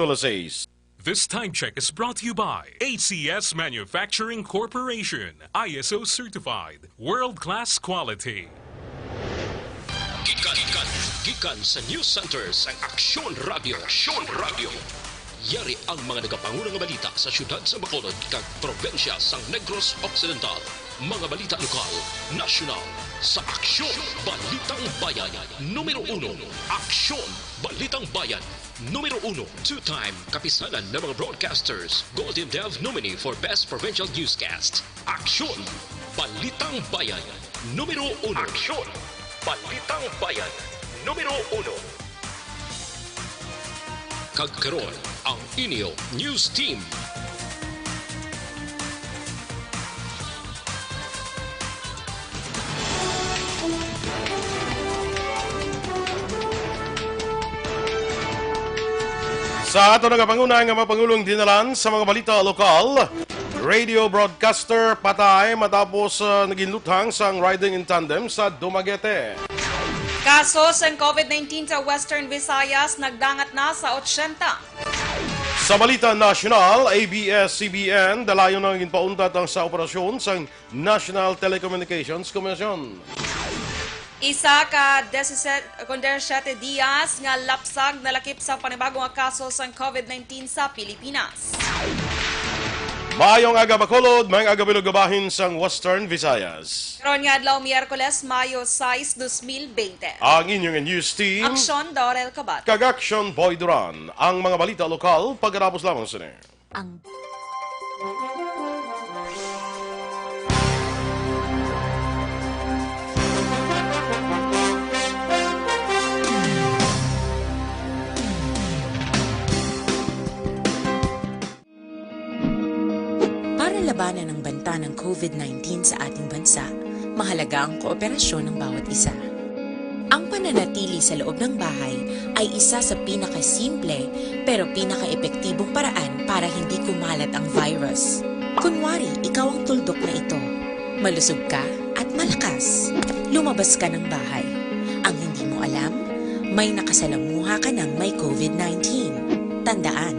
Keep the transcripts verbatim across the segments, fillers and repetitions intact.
Alas sais. This time check is brought to you by A C S Manufacturing Corporation, I S O certified, world-class quality. Gikan, gikan, gikan sa News Center sang Aksyon Radio. Aksyon Radio. Yari ang mga nagapanguna nga balita sa siyudad sa Bacolod kag probinsya sang Negros Occidental. Mga balita lokal, nasyonal, sa Aksyon Balitang Bayan. Numero uno, Aksyon Balitang Bayan. Numero uno, two-time Kapisanan ng mga Broadcasters Golden Dove nominee for Best Provincial Newscast. Aksyon! Balitang Bayan, numero uno. Aksyon! Balitang Bayan, numero uno. Kag karon, ang inyo news team. Sa ato nagapanguna nga mga pangulong dinalan sa mga balita lokal, radio broadcaster patay matapos, ah, naginluthang sang riding in tandem sa Dumaguete. Kaso sang covid nineteen sa Western Visayas nagdangat na sa ochenta. Sa balita nasyonal, A B S C B N, dalayon ang ginpauntat ang sa operasyon sang National Telecommunications Commission. Isa ka disisiete, kun disisiete dias nga lapsag nalakip sa panibago nga kaso sang covid nineteen sa Pilipinas. Maayong aga, Bacolod, maayong aga, bilog nga bahin sang Western Visayas. Karon nga adlaw, Miyerkules, Mayo sais, dos mil bente. Ang inyong news team, Aksyon Dorel Kabat. Kag Aksyon Boy Duran. Ang mga balita lokal, pagkatapos lamang sini. Ang Para labanan ang banta ng covid nineteen sa ating bansa, mahalaga ang kooperasyon ng bawat isa. Ang pananatili sa loob ng bahay ay isa sa pinakasimple pero pinakaepektibong paraan para hindi kumalat ang virus. Kunwari, ikaw ang tuldok na ito. Malusog ka at malakas. Lumabas ka ng bahay. Ang hindi mo alam, may nakasalamuha ka ng may covid nineteen. Tandaan,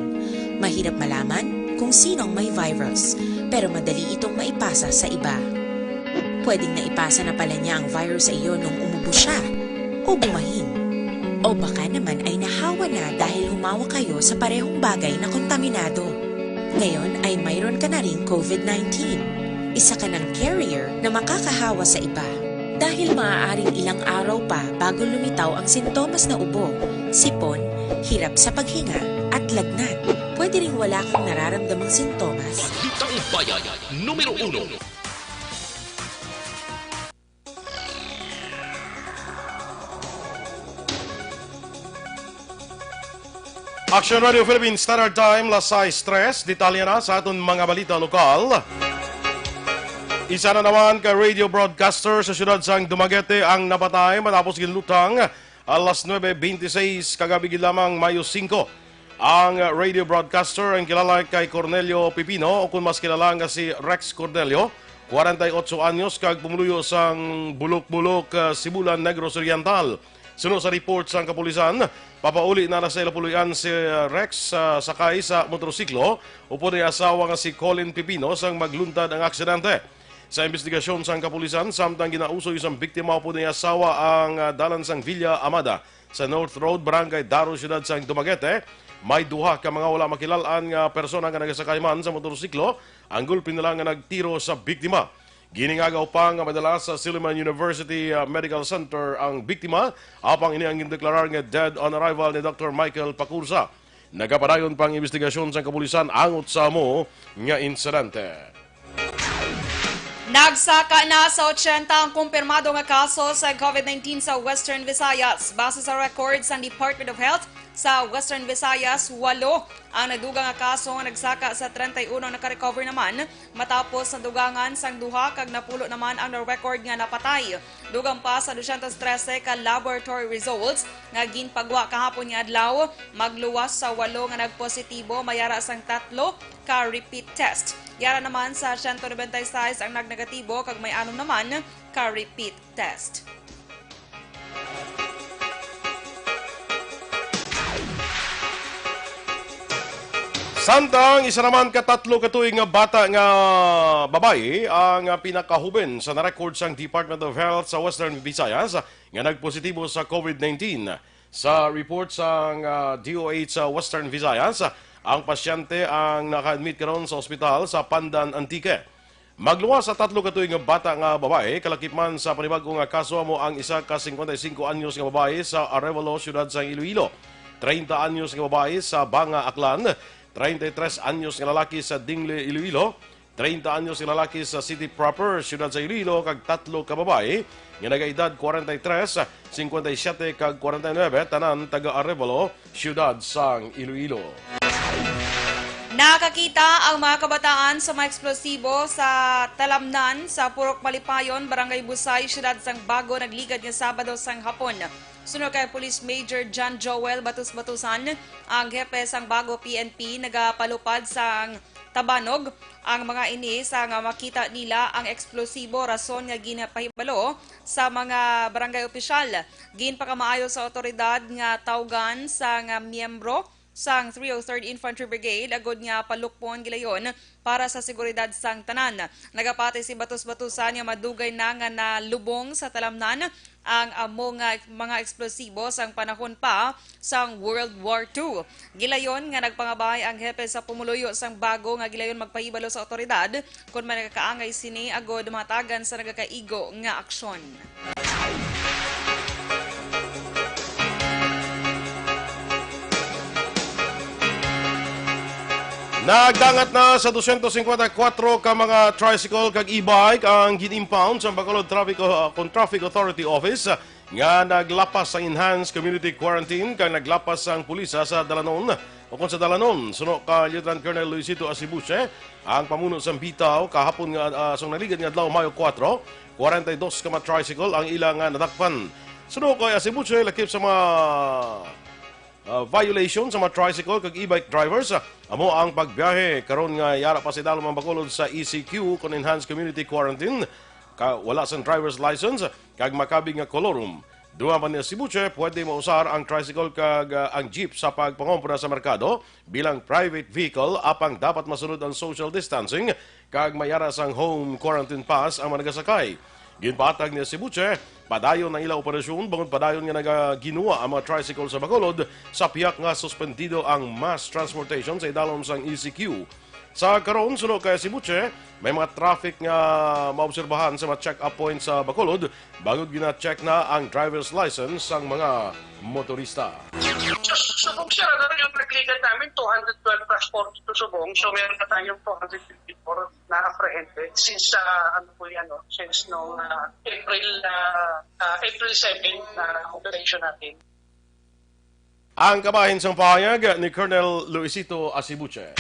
mahirap malaman kung sino ang may virus, pero madali itong maipasa sa iba. Pwedeng naipasa na pala niya ang virus sa iyo nung umubo siya o bumahin. O baka naman ay nahawa na dahil humawak kayo sa parehong bagay na kontaminado. Ngayon ay mayroon ka na ring covid nineteen. Isa ka ng carrier na makakahawa sa iba. Dahil maaaring ilang araw pa bago lumitaw ang sintomas na ubo, sipon, hirap sa paghinga, at lagnat. Pwede ring wala kang nararamdamang sintomas. Balitang Bayan, numero uno. Action Radio Philippines Standard Time, las sais tres. Detalye na sa aton mga balita lokal. Isa na naman ka radio broadcaster sa siyudad sang Dumaguete ang napatay matapos ginluthang alas nuebe bente seis kagabi gid lamang, Mayo singko. Ang radio broadcaster ang kilala kay Cornelio Pipino, o kung mas kilala nga si Rex Cornelio, kwarenta y otso anyos, kag pumuluyo sang Bulok-Bulok, ah, Sibulan, Negros Oriental. Suno sa report sang kapulisan, papauli na na sa ila puloy-an si, ah, Rex, ah, sakay sa motorsiklo upod ang asawa nga si Colin Pipino sang magluntad ang aksidente. Sa imbestigasyon sang kapulisan, samtang ginausoy sang biktima upod ang asawa ang, ah, dalan sang Villa Amada sa North Road, Barangay Daro, siyudad sang Dumaguete, may duha ka mga wala makilal-an nga persona nga nagasakay man sa motorsiklo ang gulpi nila nga nagtiro sa biktima. Gining agaw pa nga madala sa Silliman University, ah, Medical Center ang biktima, apang ini ang gindeklarar nga dead on arrival ni Doktor Michael Pacursa. Nagapadayon pa ang imbestigasyon sang kapulisan angot sa amo nga insidente. Nagsaka na sa ochenta ang kumpirmado nga kaso sa covid nineteen sa Western Visayas. Base sa record sang Department of Health sa Western Visayas, walo ang nadugang nga kaso nga nagsaka sa treinta y uno ang nakarecover naman matapos nadugangan sang duha kag napulo naman ang na-record nga napatay. Dugang pa sa dosyentos trese ka laboratory results nga ginpagwa kahapon nga adlaw, magluwas sa walo nga nagpositibo, may ara sang tatlo ka repeat test. Yara naman sa siyento nobenta y seis ang nagnegatibo kag may anom naman ka repeat test. Samtang isa naman ka tatlo ka tuig nga bata nga babayi ang, ah, pinakahuben sa na-record sang Department of Health sa Western Visayas nga nagpositibo sa COVID nineteen. Sa report sang, ah, D O H sa Western Visayas, ang pasyente ang naka-admit karon sa ospital sa Pandan, Antique. Magluwas sa tatlo ka tuig nga bata nga babayi, kalakip man sa panibag-o nga kaso amo ang isa ka singkwenta y singko anyos nga babayi sa Arevalo, siyudad sang Iloilo, treinta anyos nga babayi sa Banga, Aklan, treinta y tres anyos nga lalaki sa Dingle, Iloilo, treinta anyos nga lalaki sa City Proper, siyudad sa Iloilo, kag tatlo ka babayi nga nagaedad kwarenta y tres, singkwenta y siyete, kag kwarenta y nuebe, tanan taga Arevalo, siyudad sang Iloilo. Nakakita ang mga kabataan sa mga eksplosibo sa Talamnan sa Purok Malipayon, Barangay Busay, siyudad sang Bago, nagligad nga Sabado sang hapon. Suno kay Police Major John Joel Batus-Batusan, ang hepe sang Bago P N P nagapalupad sang tabanog ang mga ini sa nga makita nila ang eksplosibo, rason nga ginapahibalo sa mga barangay opisyal. Ginpakamaayo sa awtoridad nga tawgan sang miyembro sang three oh third Infantry Brigade agod nga palukpon gilayon para sa seguridad sang tanan. Nagapati si Batus-Batusan nga madugay na nga nalubong sa Talamnan ang amo nga mga eksplosibo sang panahon pa sang World War Two. Gilayon nga nagpangabay ang hepe sa pumuluyo sang Bago nga gilayon magpahibalo sa awtoridad kon may nagakaangay sini agod mahatagan sa nagakaigo nga aksyon. Nagdangat na sa dosyentos singkwenta y kwatro ka mga tricycle kag e-bike ang gin-impound sa Bacolod Traffic, uh, kon Traffic Authority Office nga naglapas sang enhanced community quarantine kag naglapas sang pulisa sa dalanon o kon sa dalanon. Suno ka Lieutenant Colonel Luisito Asibuche, ang pamuno sang bitaw, kahapon nga, ah, sang naligad nga adlaw, Mayo kuwatro, kwarenta y dos ka mga tricycle ang ila nga nadakpan. Suno kay Asibuche, lakip sa mga, ah, violation sa mga tricycle kag e-bike drivers, ah, amo ang pagbiyahe karon nga yara pa sa idalom ang Bacolod sa E C Q kon Enhanced Community Quarantine, ka wala sang driver's license kag makabig nga kolorum. Dugang pa ni Asibuche, pwede mausar ang tricycle kag, ah, ang jeep sa pagpangompra sa merkado bilang private vehicle, apang dapat masunod ang social distancing kag may ara sang home quarantine pass ang mga nagasakay. Ginpahatag ni Asibuche, padayon ang ila operasyon bangod padayon nga nagaginwa ang mga tricycle sa Bacolod sa pihak nga suspendido ang mass transportation sa idalom sang E C Q. Sa karon, suno kay Asibuche, may mga traffic nga maobserbahan sa mga check-up point sa Bacolod, bangod gina-check na ang driver's license sang mga motorista. Sa Subong, sir, ano yung nagligad namin, two hundred twelve transport to Subong. So, meron na tayong two hundred fifty-four na apprehended since, ah, ano po yan, no? Since nung, ah, April, ah, ah, April seven na operation natin. Ang kabahin sang pahayag ni Colonel Luisito Asibuche.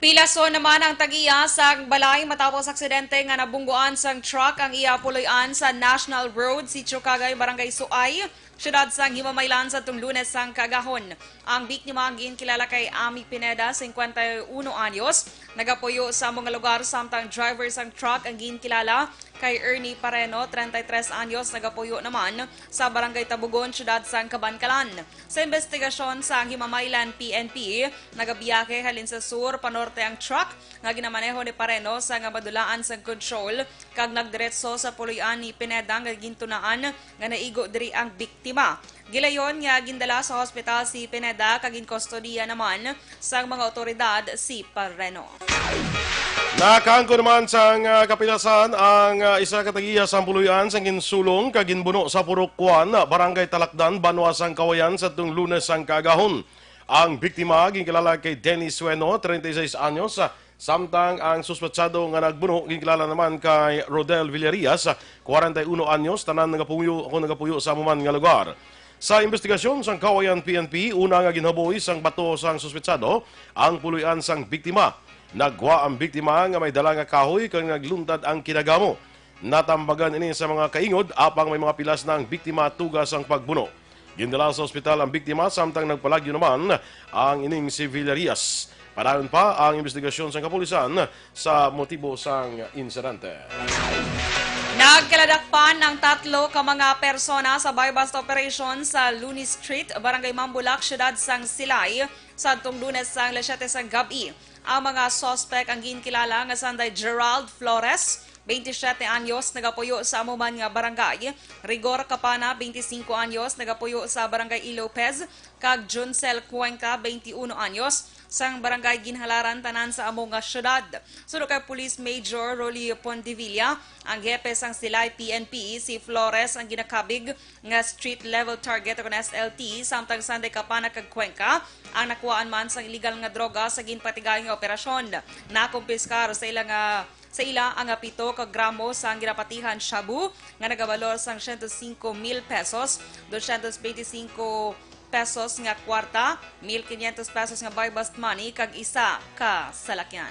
Pilason naman ang tag-iya sang balay matapos aksidente nga nabungguan sang truck ang iya puloy-an sa National Road, Sitio Kagay, Barangay Suay, siyudad sang Himamaylan, sadtong Lunes sang kaagahon. Ang biktima ginkilala kay Ami Pineda, singkwenta y uno anyos, nagapuyo sa amo nga lugar, samtang driver sang truck ang ginkilala kay Ernie Pareno, treinta y tres anyos, nagapuyo naman sa Barangay Tabugon, siyudad sang Kabankalan. Sa imbestigasyon sang Himamaylan P N P, nagabiyahe halin sa sur panorte ang truck nga ginamaneho ni Pareno, sa nga madulaan sang control kag nagdiretso sa puloy-an ni Pineda nga gintunaan nga naigo diri ang biktima. Gilayon nga gindala sa hospital si Pineda kag ginkustodiya naman sang mga awtoridad si Pareno. Nakaangkon naman sang, ah, kapilasan ang, ah, isa ka tag-iya sang puloy-an sang ginsulong kag ginbuno sa Purok Kuan, Barangay Talakdan, banwa sang Kawayan, sadtong Lunes sang kaagahon. Ang biktima ginkilala kay Dennis Sueno, treinta y seis anyos, ah, samtang ang suspetsado nga nagbuno ginkilala naman kay Rodel Villarias, kwarenta y uno anyos, tanan nagapuyo o nagapuyo sa amo man nga lugar. Sa imbestigasyon sang Kawayan P N P, una nga ginhaboy sang bato sang suspetsado ang puloy-an sang biktima. Naggwa ang biktima nga may dala nga kahoy kag nagluntad ang kinagamo. Natambagan ini sa mga kaingod, apang may mga pilas na ang biktima tuga sang pagbuno. Gindala sa ospital ang biktima, samtang nagpalagyo naman ang ining si Villarias. Padayon pa ang imbestigasyon sang kapulisan sa motibo sang insidente. Nagkaladakpan ang tatlo ka mga persona sa buy-bust operation sa Luni Street, Barangay Mambulak, siyudad sang Silay, Sadtong Lunes sang alas siyete sang gab-i, ang mga suspek ang ginkilala nga sanday Gerald Flores, twenty-siyete anyos, nagapuyo sa amo man nga barangay, Rigor Capana, twenty-singko anyos, nagapuyo sa barangay E. Lopez, kag Juncel Cuenca, twenty-uno anyos, sang barangay Ginhalaran, tanan sa amo nga syudad. Suno kay Police Major Rolly Pondevilla, ang hepe sang Silay P N P, si Flores ang ginakabig nga street level target o kon S L T, samtang sanday Capana kag Cuenca ang nakuhaan man sang illegal nga droga sa ginpatigayon nga operasyon. Nakumpiskar sa ila nga, sa ila ang pito ka gramo sang ginapatihan shabu nga nagabalor sang siyento singko mil pesos, dosyentos benti singko pesos nga kwarta, mil quinientos pesos nga buy-bust money, kag isa ka salakyan.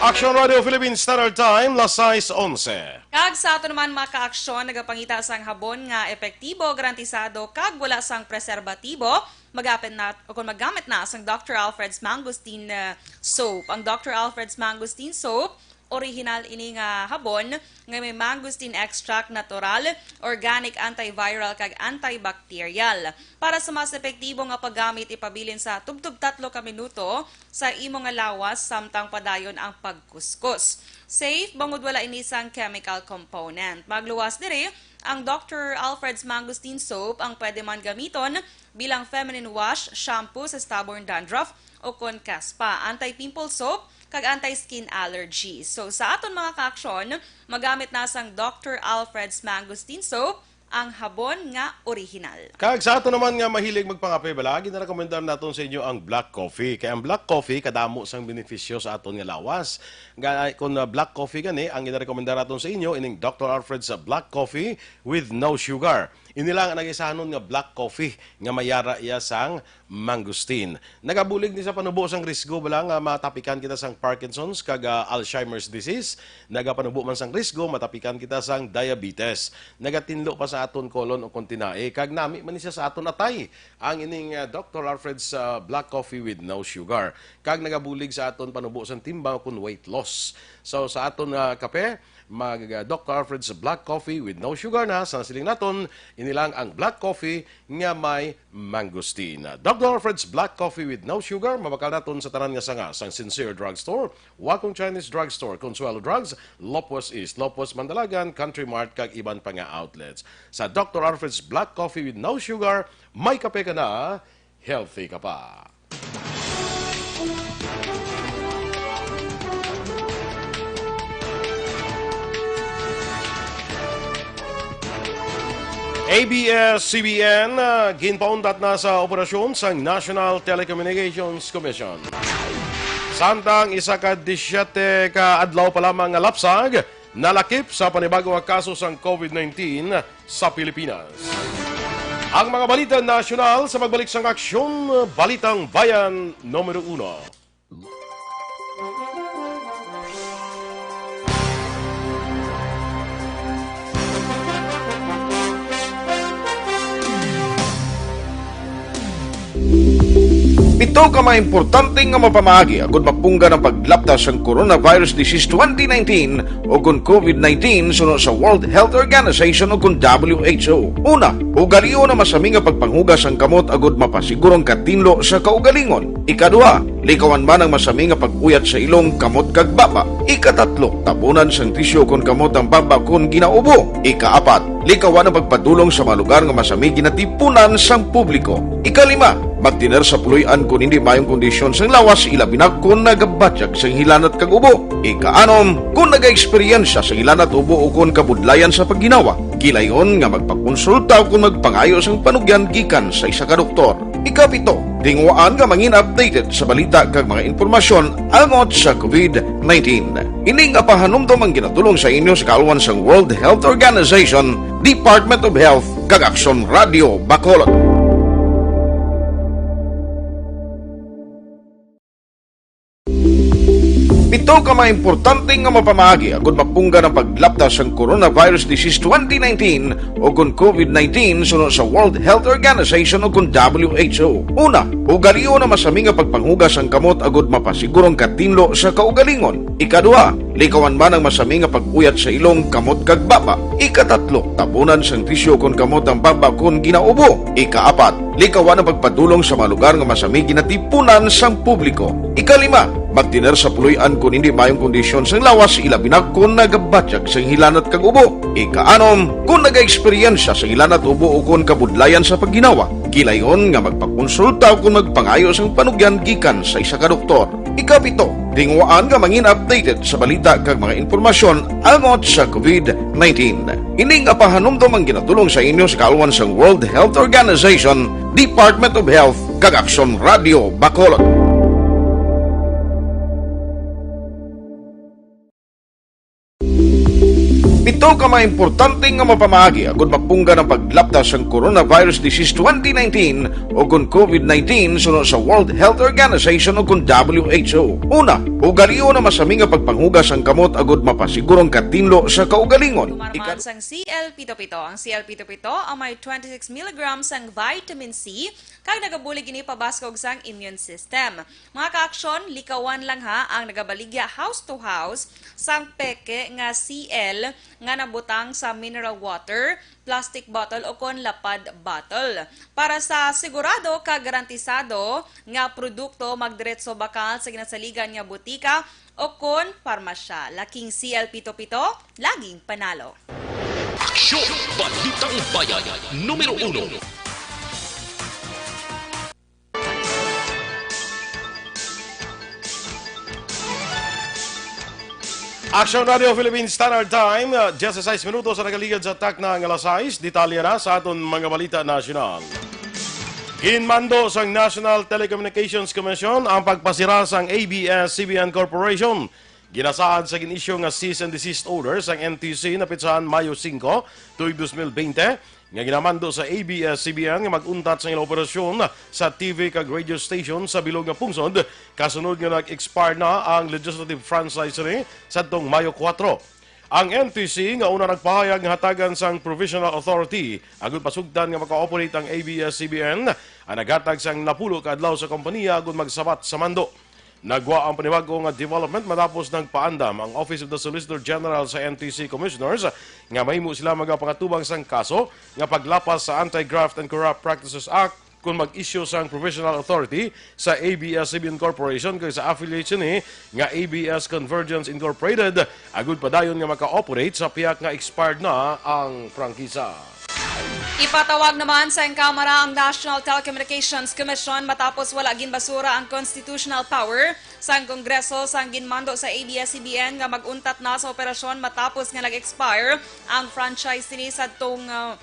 Action Radio Philippines Standard Time, las sais onse. Kag sa ato naman, mga ka-aksyon, nagapangita sang habon nga epektibo, garantisado, kag wala sang preserbatibo, magamit na, o kung magamit na sang Doctor Alfred's Mangosteen, uh, soap. Ang Doctor Alfred's Mangosteen soap, original ini nga habon nga may mangosteen extract, natural, organic, antiviral, kag antibacterial. Para sa mas epektibo nga paggamit, ipabilin sa tubtob tatlo ka minuto sa imo nga lawas samtang padayon ang pagkuskos. Safe bangod wala ini sang chemical component. Magluwas diri, ang Doctor Alfred's Mangosteen Soap ang pwede man gamiton bilang feminine wash, shampoo sa stubborn dandruff, o kon kaspa, anti-pimple soap, kag anti-skin allergy. So, sa aton mga ka-aksyon, magamit na sang Doctor Alfred's Mangosteen Soap, ang habon nga orihinal. Kag sa ato naman nga mahilig magpangape, bala, ginarekomendar naton sa inyo ang black coffee. Kay ang black coffee kadamo sang benepisyo sa aton nga lawas. Ga-, kung, ah, black coffee gani, ang ginarekomendar naton sa inyo, ining Doctor Alfred's, ah, black coffee with no sugar. Ini lang ang nagaisahanon nga black coffee nga may yara iya sang mangosteen. Nagabulig ni sa panubo sang risgo bala nga matapikan kita sang Parkinson's kag, ah, Alzheimer's disease. Nagapanubo man sang risgo matapikan kita sang diabetes. Nagatinlo pa sa aton colon o kon tinai, kag nami man ni siya sa aton atay. Ang ining, ah, Doctor Alfred's, ah, black coffee with no sugar, kag nagabulig sa aton panubo sang timbang o kon weight loss. So, sa aton, ah, kape, mag, ah, Doctor Alfred's black coffee with no sugar na. Sa siling naton, ini lang ang black coffee nga may mangosteen. Doctor Alfred's black coffee with no sugar, mabakal naton sa tanan nga sanga sang Sincere Drugstore, Wacom Chinese Drugstore, Consuelo Drugs, Lopez East, Lopez Mandalagan, Country Mart, kag iban pa nga outlets. Sa Doctor Alfred's black coffee with no sugar, may kape ka na, healthy ka pa. A B S C B N, ah, ginpauntat na sa operasyon sang National Telecommunications Commission. Samtang isa ka disisyete ka adlaw pa lamang nga lapsag, nalakip sa panibago nga kaso sang COVID nineteen sa Pilipinas. Ang mga balita nasyonal sa pagbalik sang Aksyon, Balitang Bayan numero uno. Pito ka mga importante nga mapamaagi agud mapunggan ang paglapta sang coronavirus disease twenty nineteen o kon COVID nineteen suno sa World Health Organization o kon W H O. Una, ugalion ang masami nga pagpanghugas sang kamot agud mapasiguro ang katinlo sa kaugalingon. Ikaduha, likawan man ang masami nga pag-uyat sa ilong, kamot kag baba. Ikatatlo, tabunan sang tisyu kon kamot ang baba kon ginaubo. Ikaapat, likawan ang pagpadulong sa mga lugar nga masami ginatipunan sang publiko. Ikalima, magtener sa puloy-an kon indi maayong kondisyon sang lawas, ilabi na kon nagabatyag sang hilanat kag ubo. Ikaanom, kon nagaeksperyensya sang hilanat, ubo, o kon kabudlayan sa pagginawa, gilayon nga magpakonsulta kon magpangayo sang panugyan gikan sa isa ka doktor. Ikapito, tinguhaan nga mangin updated sa balita kag mga impormasyon angot sa COVID nineteen. Ini nga pahanumdom ang ginatulong sa inyo sa kaalwan sang World Health Organization, Department of Health, kag Aksyon Radio Bacolod. Pito ka mga importante nga mapamaagi agud mapunggan ang paglapta sang coronavirus disease twenty nineteen o kon COVID nineteen suno sa World Health Organization o kon W H O. Una, ugalion ang masami nga pagpanghugas sang kamot agud mapasiguro ang katinlo sa kaugalingon. Ikaduha, Likawan man ang masami nga pag-uyat sa ilong, kamot, kag baba. Ikatatlo, tabunan sang tisyu kon kamot ang baba kon ginaubo. Ikaapat, likawan ang pagpadulong sa mga lugar nga masami ginatipunan sang publiko. Ikalima, magtener sa puloy-an kon hindi maayong kondisyon sang lawas, ilabi na kon nagabatyag sang hilanat kag ubo. Ikaanom, kon nagaeksperyensya sang hilanat, ubo, o kon kabudlayan sa pagginawa, gilayon nga magpakonsulta o kon magpangayo sang panugyan gikan sa isa ka doktor. Ikapito, tinguhaan nga mangin updated sa balita kag mga impormasyon angot sa COVID nineteen. Ini nga pahanumdom ang ginatulong sa inyo sa kaalwan sang World Health Organization, Department of Health, kag Aksyon Radio Bacolod. Pito ka mga importante nga mapamaagi agud mapunggan ang paglapta sang coronavirus disease twenty nineteen o kon COVID nineteen suno sa World Health Organization o kon W H O. Una, ugalion ang masami nga pagpanghugas sang kamot agud mapasiguro ang katinlo sa kaugalingon. Ika- Tumarman sang C L pito pito. Ang C L pito pito ang may twenty-six milligrams sang vitamin C kag nagabulig ini pabaskog sang immune system. Mga kaaksyon, likawan lang ha ang nagabaligya house to house sang peke nga C L nga nabutang sa mineral water, plastic bottle o kon lapad bottle. Para sa sigurado kag garantisado nga produkto, magdiretso bakal sa ginasaligan nga butika o kon parmasya. Laking C L pito pito, laging panalo. Aksyon! Balitang Bayan, numero uno. Aksyon Radio Philippine Standard Time, uh, diyesisais minutos ang nagaligad sa takna nga alas sais. Detalye na sa aton mga balita nasyonal. Ginmando sang National Telecommunications Commission ang pagpasira sang A B S C B N Corporation. Ginasaad sa gin-issue nga cease and desist order sang N T C napitsahan Mayo singko, tuig dos mil bente, nga ginamando sa A B S C B N nga mag-untat sang ila operasyon sa T V kag radio station sa bilog nga pungsod, kasunod nga nag-expire na ang legislative franchise ni sadtong Mayo kuwatro. Ang N T C nga una nagpahayag nga hatagan sang provisional authority agud pasugtan nga maka-operate ang A B S C B N, ang naghatag sang napulo ka adlaw sa kompanya agud magsabat sa mando. Nagwa ang panibag-o nga development matapos nagpaandam ang Office of the Solicitor General sa N T C Commissioners nga mahimo sila magapangatubang sang kaso nga paglapas sa Anti-Graft and Corrupt Practices Act kon mag-issue sang provisional authority sa A B S C B N Corporation kag sa affiliate sini nga A B S Convergence Incorporated, agud padayon nga maka-operate sa pihak nga expired na ang prangkisa. Ipatawag naman sang Kamara ang National Telecommunications Commission matapos wala ginbasura ang constitutional power sang Kongreso sang ginmando sa A B S C B N nga mag-untat na sa operasyon matapos nga nag-expire ang franchise sini sadtong, ah,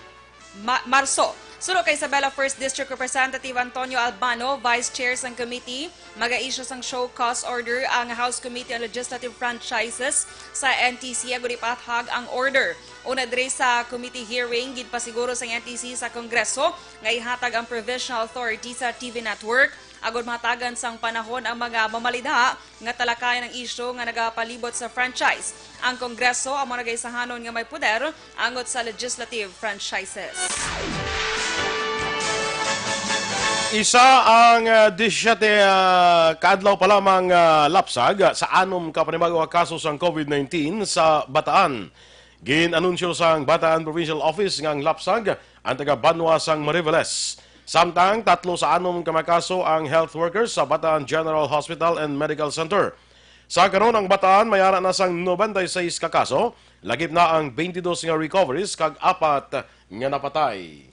Ma-, Marso. Suno kay Isabela First District Representative Antonio Albano, Vice Chair sang committee, maga-issue sang show cause order ang House Committee on Legislative Franchises sa N T C agud ipathag ang order. Una diri sa committee hearing, ginpasiguro sang N T C sa Kongreso nga ihatag ang provisional authority sa T V network agud mahatagan sang panahon ang mga mamalidha nga talakayan ang isyu nga nagapalibot sa franchise. Ang Kongreso amo nagaisahanon nga may poder angot sa legislative franchises. Isa ang, ah, disisiete, ah, ka adlaw pa lamang, ah, lapsag, ah, sa anom ka panibago nga kaso sang COVID nineteen sa Bataan. Gin-anunsyo sang Bataan Provincial Office nga ang lapsag ang taga-banwa sang Mariveles. Samtang tatlo sa anom ka mga kaso ang health workers sa Bataan General Hospital and Medical Center. Sa karon, ang Bataan may ara na sang nobenta y seis ka kaso, lakip na ang twenty-dos nga recoveries kag apat nga napatay.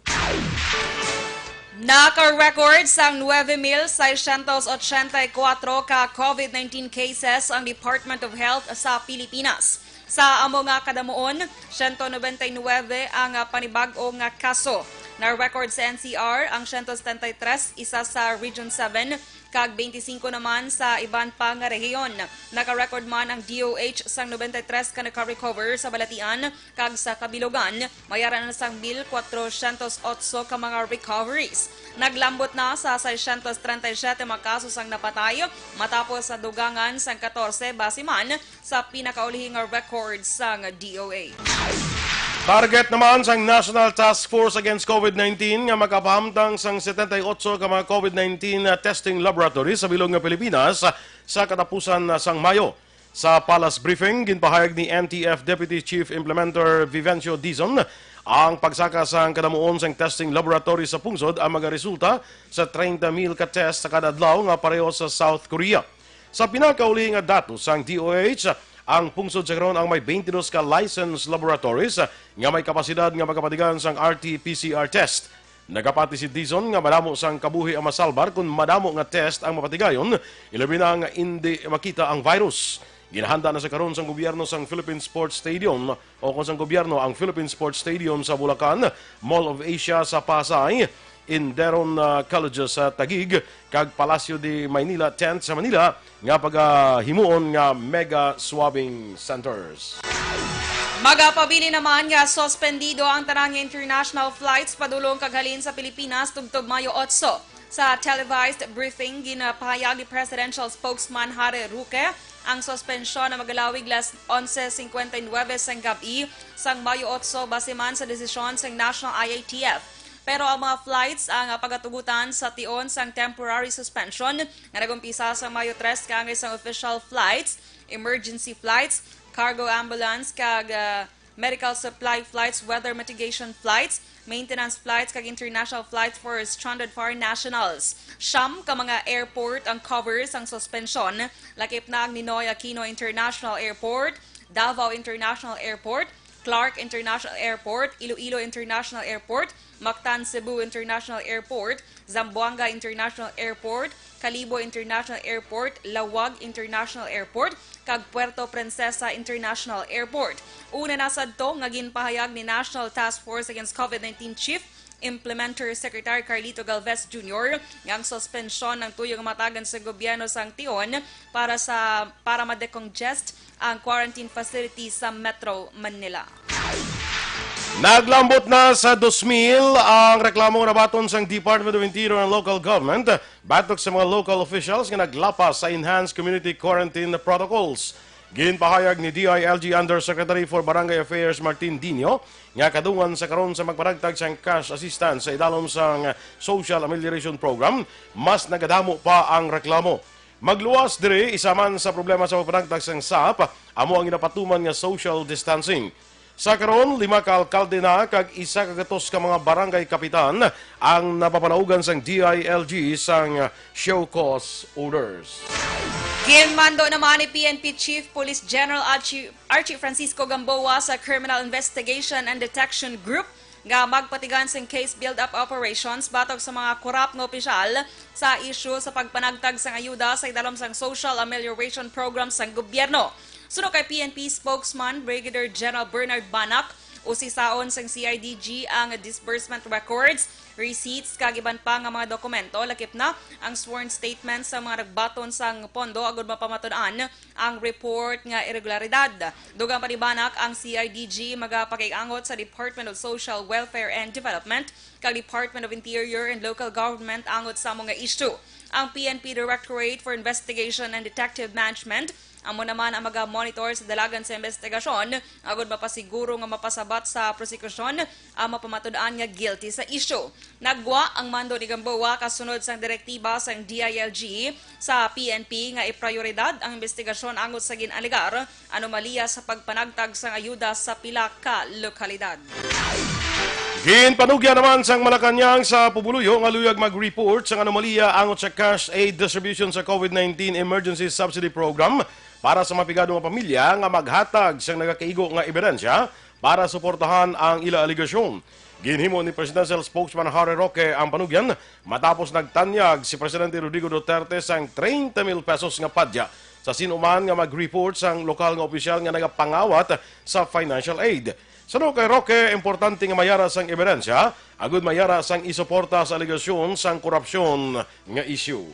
Naka-record sang nuebe mil seiscientos ochenta y cuatro ka COVID nineteen cases ang Department of Health sa Pilipinas. Sa amo nga kadamuon, siyento nobenta y nuebe ang, ah, panibag-o nga kaso. Na-record sa N C R ang siyento setenta y tres, isa sa Region seven, kag twenty-five naman sa iban pa nga rehiyon. Naka-record man ang D O H sang nobenta y tres ka naka-recover sa balatian, kag sa kabilugan, may ara na sang mil kwatrocientos otso ka mga recoveries. Naglambot na sa seiscientos treinta y siete mga kaso sang napatay, matapos sa dugangan sang katorse base man sa pinakaulihi nga record sang D O H. Target naman sang National Task Force Against COVID nineteen nga makapahamtang sang setenta y otso ka mga COVID nineteen testing laboratory sa bilog nga Pilipinas sa katapusan sang Mayo. Sa Palace Briefing, ginpahayag ni N T F Deputy Chief Implementer Vivencio Dizon ang pagsaka sang kadamuon sang testing laboratory sa pungsod ang magaresulta sa treinta mil ka test sa kada adlaw nga pareho sa South Korea. Sa pinakauli nga datos sang D O H, ang pungsod sa karon ang may twenty-two ka licensed laboratories nga may kapasidad nga magapatigan sang R T P C R test. Nagapati si Dizon nga madamo sang kabuhi ang masalbar kon madamo nga test ang mapatigayon, ilabi na nga indi makita ang virus. Ginahanda na sa karon sang gobyerno sang Philippine Sports Stadium o kon sang gobyerno ang Philippine Sports Stadium sa Bulacan, Mall of Asia sa Pasay, Inderon, ah, College sa Taguig, kag Palacio de Maynila Tent sa Manila nga pagahimuon nga mega swabbing centers. Magapabilin naman nga suspendido ang tanan nga international flights padulong kag halin sa Pilipinas tubtob Mayo otso. Sa televised briefing, ginapahayag ni Presidential Spokesman Harry Roque ang suspensyon na magalawig las onse cincuenta y nueve sang gab-i sang Mayo otso base man sa desisyon sang National I A T F. Pero ang mga flights ang pagatugutan sa tion sang temporary suspension nga nag-umpisa sa Mayo tres kaangay sang official flights, emergency flights, cargo ambulance, kag, ah, medical supply flights, weather mitigation flights, maintenance flights, kag international flights for stranded foreign nationals. Siyam ka mga airport ang cover sang suspensyon, lakip na ang Ninoy Aquino International Airport, Davao International Airport, Clark International Airport, Iloilo International Airport, Mactan Cebu International Airport, Zamboanga International Airport, Kalibo International Airport, Laoag International Airport, kag Puerto Princesa International Airport. Una na sadto nga ginpahayag ni National Task Force Against COVID nineteen Chief Implementer Secretary Carlito Galvez Junior nga ang suspensyon ang tuyo nga matagan sa gobyerno sang tion para sa, para ma-decongest ang quarantine facility sa Metro Manila. Naglambot na sa dos mil ang reklamo nga nabaton sang Department of Interior and Local Government batok sa mga local officials nga naglapas sa enhanced community quarantine protocols. Ginpahayag ni D I L G Undersecretary for Barangay Affairs Martin Dinio nga kadungan sa karon sa magpanagtag sang cash assistance sa idalom sang Social Amelioration Program, mas nagadamo pa ang reklamo. Magluwas diri, isa man sa problema sa pagpanagtag sang sap, amo ang ginapatuman nga social distancing. Sa karon, lima ka alkalde na kag isa ka gatos ka mga barangay kapitan ang napapanaugan sang D I L G sang show cause orders. Ginmando naman ni P N P Chief Police General Archie, Archie Francisco Gamboa sa Criminal Investigation and Detection Group nga magpatigan sing case build-up operations batok sa mga korap nga opisyal sa isyu sa pagpanagtag sang ayuda sa idalom sang Social Amelioration Program sang gobyerno. Suno kay P N P spokesman Brigadier General Bernard Banac, usisaon sang C I D G ang disbursement records, receipts, kag iban pa nga mga dokumento, lakip na ang sworn statements sa mga nagbaton sang pondo, agud mapamatud-an ang report nga irregularidad. Dugang pa ni Banac, ang C I D G magapakig-angot sa Department of Social Welfare and Development kag Department of Interior and Local Government angot sa amo nga isyu. Ang P N P Directorate for Investigation and Detective Management amo naman ang magamonitor sa dalagan sa investigasyon, agud mapasiguro nga mapasabat sa prosekusyon ang mapamatud-an nga guilty sa isyu. Naggwa ang mando ni Gamboa kasunod sang direktiba sang D I L G sa P N P nga iprayoridad ang investigasyon angot sa gin-alegar anomalya sa pagpanagtag sang ayuda sa pila ka lokalidad. Ginpanugyan naman sang Malacañang sa pumuluyo nga luyag mag-report sang anomalya angot sa cash aid distribution sa COVID nineteen Emergency Subsidy Program para sa mga pigado nga pamilya nga maghatag sang nagakaigo nga ebidensya para suportahan ang ila alegasyon. Ginhimo ni Presidential Spokesman Harry Roque ang panugyan matapos nagtanyag si Presidente Rodrigo Duterte sang treinta mil pesos nga padya sa sin-o man nga mag-report sang lokal nga opisyal nga nagapangawat sa financial aid. Suno kay Roque, importante nga mayara sang ebidensya agud mayara sang isuporta sa alegasyon sang korupsyon nga isyu.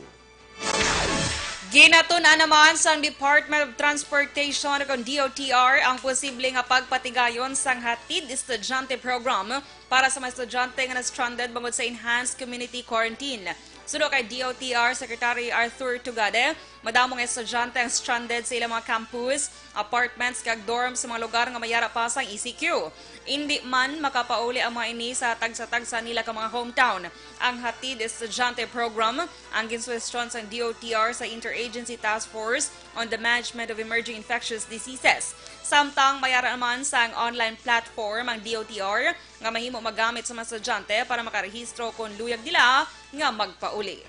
Ginatun-an naman sang Department of Transportation o kon D O T R ang posible nga pagpatigayon sang Hatid Estudyante Program para sa mga estudyante nga na-stranded bangod sa enhanced community quarantine. Suno kay D O T R Secretary Arthur Tugade, madamo nga estudyante ang stranded sa ilang mga campus, apartments, kag dorm sa mga lugar nga mayara pa sang E C Q. Indi man makapauli ang mga ini sa tagsa-tagsa nila ka mga hometown. Ang Hatid Estudyante Program ang ginsuwestyon sang D O T R sa Interagency Task Force on the Management of Emerging Infectious Diseases. Samtang mayara naman sang online platform ang D O T R nga mahimo magamit sa mga estudyante para makarehistro kon luyag nila nga magpauli.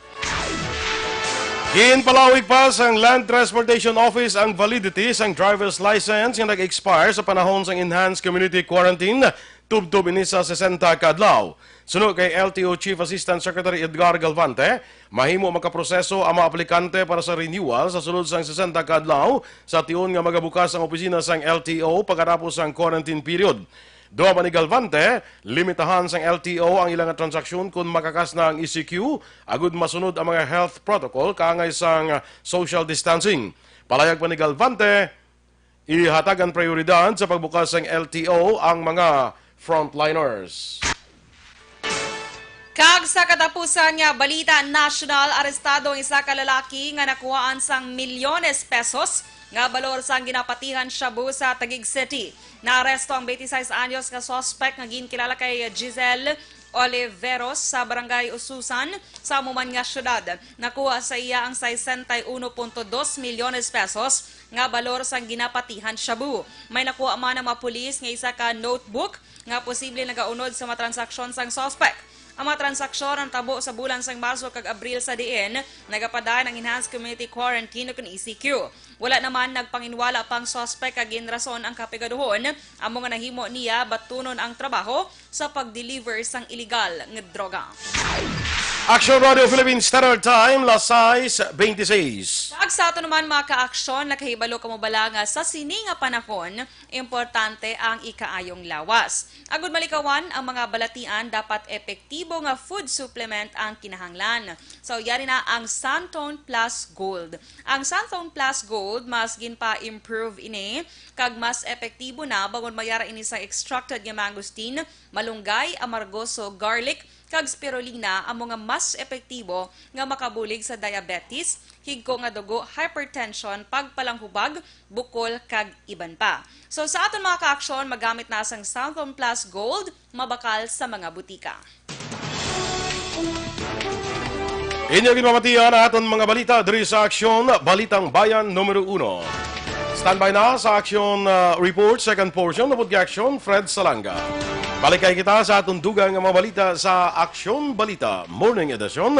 Ginpalawig pa sang Land Transportation Office ang validity sang driver's license nga nag-expire sa panahon sang enhanced community quarantine, tubtob ini sa sesenta ka adlaw. Suno kay L T O Chief Assistant Secretary Edgar Galvante, mahimo makaproseso ang mga aplikante para sa renewal sa sulod sang sesenta ka adlaw sa tion nga magabukas ang opisina sang L T O pagkatapos sang quarantine period. Duha pa ni Galvante, limitahan sang L T O ang ila nga transaksyon kon makakas na ang E C Q, agud masunod ang mga health protocol kaangay sang social distancing. Palayag pa ni Galvante, ihatagan prioridad sa pagbukas sang L T O ang mga frontliners. Kag sa katapusan nga balita nasyonal, arestado ang isa ka lalaki nga nakuhaan sang milyones pesos nga balor sang ginapatihan shabu sa Taguig City. Naaresto ang twenty-six anyos nga suspek nga ginkilala kay Giselle Oliveros sa Barangay Ususan sa amo man nga syudad. Nakuha sa iya ang sesenta y uno punto dos milyones pesos nga balor sang ginapatihan shabu. May nakuha man ang mga pulis nga isa ka notebook nga posible nagaunod sa mga transaksyon sang suspek. Ang mga transaksyon natabo sa bulan sang Marso kag Abril, sa diin nagapadayon ang enhanced community quarantine ukon E C Q. Wala naman nagpanginwala pa ang suspek kag ginrason ang kapigaduhon, amo nga nahimo niya batunon ang trabaho sa pag-deliver sang iligal nga droga. Action Radio Philippine Standard Time, las sais beintiseis. Kag sa ato naman, mga ka-aksyon, nakahibalo kamo bala nga sa sini nga panahon, importante ang ikaayong lawas. Agud malikawan ang mga balatian, dapat epektibo nga food supplement ang kinahanglan. So, yari na ang Santone Plus Gold. Ang Santone Plus Gold mas ginpa-improve ini kag mas epektibo na bangod mayara ini sa extracted nga mangosteen, malunggay, amargoso, garlic, kag spirulina, amo nga mas epektibo nga makabulig sa diabetes, higko nga dugo, hypertension, pagpalanghubag, bukol, kag iban pa. So, sa aton mga ka-aksyon, magamit na sang Santhon Plus Gold, mabakal sa mga butika. Inyo ginpamatian ang aton mga balita diri sa Aksyon, Balitang Bayan numero uno. Standby na sa Aksyon, ah, Report, second portion, upod kay Aksyon Fred Salanga. Balik kay kita sa aton dugang nga mga balita sa Aksyon Balita Morning Edition.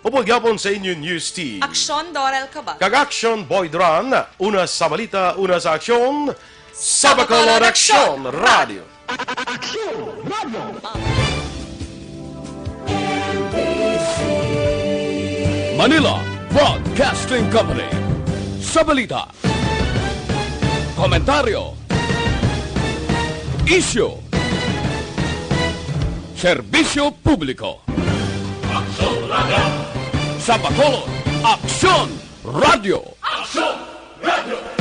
Upod gyapon sa inyo news team. Aksyon Dorel Cabal. Kag Aksyon Boy Duran, una sa balita, una sa aksyon, sa Bacolod Aksyon Radio. Aksyon Radio. Manila Broadcasting Company. Sa balita, komentaryo, isyu, serbisyo publiko. Aksyon Radio. Sa Bacolod, Aksyon Radio. Aksyon Radio.